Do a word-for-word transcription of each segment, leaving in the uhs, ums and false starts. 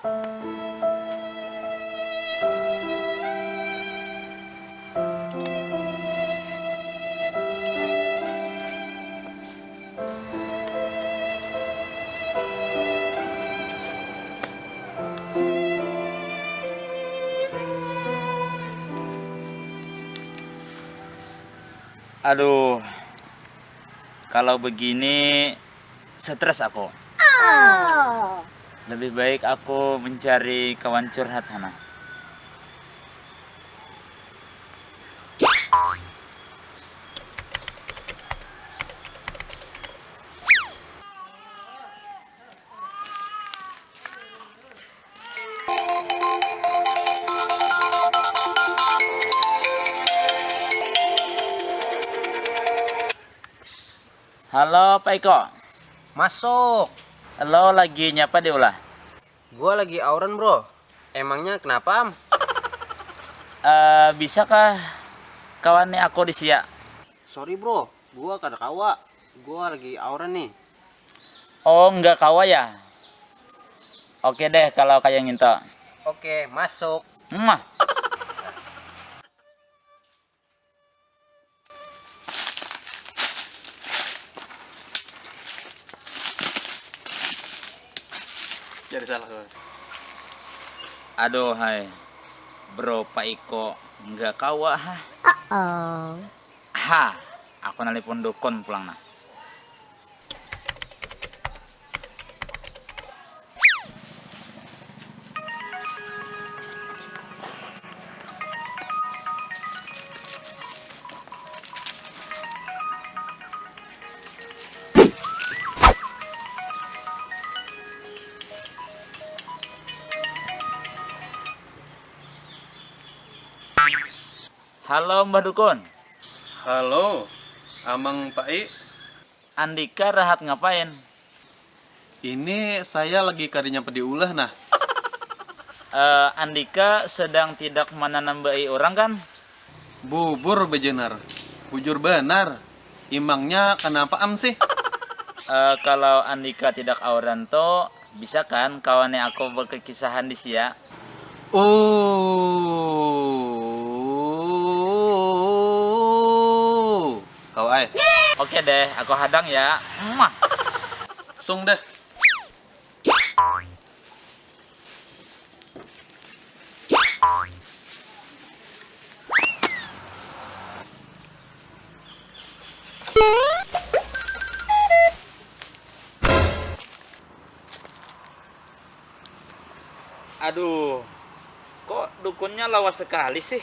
Aduh, kalau begini stres aku. Lebih baik aku mencari kawan curhat sana. Halo, Pak Iko. Masuk. Lo lagi nyapa diulah? Gua lagi auran, bro. Emangnya kenapa, am? Eh, bisakah kawan nih aku di sia? Sorry, bro. Gua kada kawa. Gua lagi auran nih. Oh, nggak kawa ya? Oke deh kalau kayak nginto. Oke, masuk. Mah. Jadi salah gue. Aduh hai. Bro Pak Iko nggak kawa ha. Oh. Ha, aku nelpon dukun pulang nah. Halo, Mbah Dukun. Halo, Amang Pai. Andika rahat ngapain? Ini saya lagi karinya pedi ulah, nah. Eh, Andika sedang tidak mananambai orang, kan? Bubur bejenar. Bujur benar. Imangnya kenapa am sih? Eh, kalau Andika tidak auran to, bisa kan kawannya aku berkekisahan di sia? Oh, kau ai. Oke deh, aku hadang ya. Mah. Sung deh. Aduh, kok dukunnya lawas sekali sih?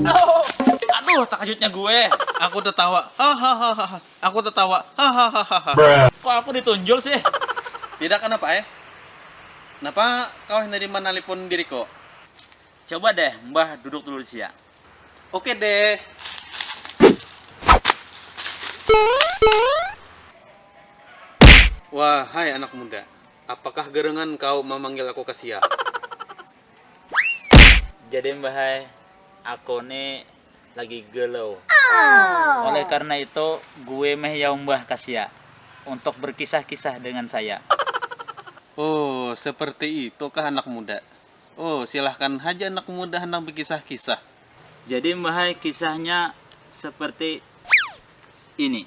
Aduh, aduh, takajutnya gue. Aku tertawa. Hahaha. Aku tertawa. Hahaha. Kok aku ditunjul sih? Tidak kenapa eh? Kenapa kau hindari menelpon diriku? Coba deh, Mbah duduk dulu di sia. Oke deh. Wahai anak muda, apakah gerengan kau memanggil aku ke sia? Jadi Mbah hai, aku ni lagi galau. Oleh karena itu, gue meh ya Mbah ka sia untuk berkisah-kisah dengan saya. Oh, seperti itu kah anak muda? Oh, silahkan haja anak muda handak bekisah-kisah. Jadi Mbah hai, kisahnya seperti ini.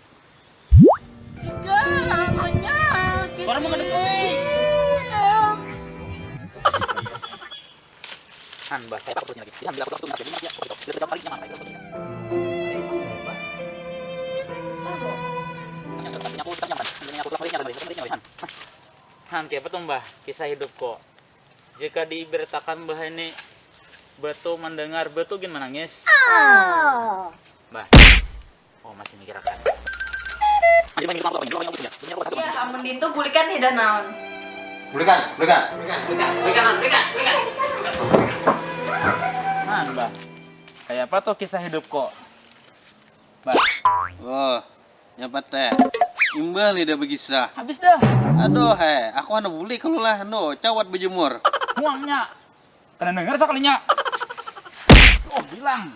Suara mau kedep, oi. Han, Mbah, saya takut perutnya lagi. Jadi, alhamdulillah, aku tuh nggak jadi, ya, aku gitu. Biar tiga kali nyaman, gitu. Nyapu, nyapu, nyapu, nyapu, nyapu, nyapu, nyapu, nyapu, Han. Han, kayak apa tuh, Mbah? Kisah hidup kok. Jika diibaratkan, Mbah, ini batu mendengar, batu gin menangis. Mbah. Oh, masih mikirakan. Iya, amun ditu bulikan hidah naon. Bulikan, bulikan. Bulikan, bulikan, bulikan, bulikan, bulikan. Nah, Mbah. Kayak apa tuh kisah hidup kok? Mbah. Oh, nyapat teh. Imbah lidah bekisah. Habis dah. Aduh, he, aku hana bulik kalu lah, no, cawat bejemur. Muangnya. Kada dengar sakalinya. Oh, bilang.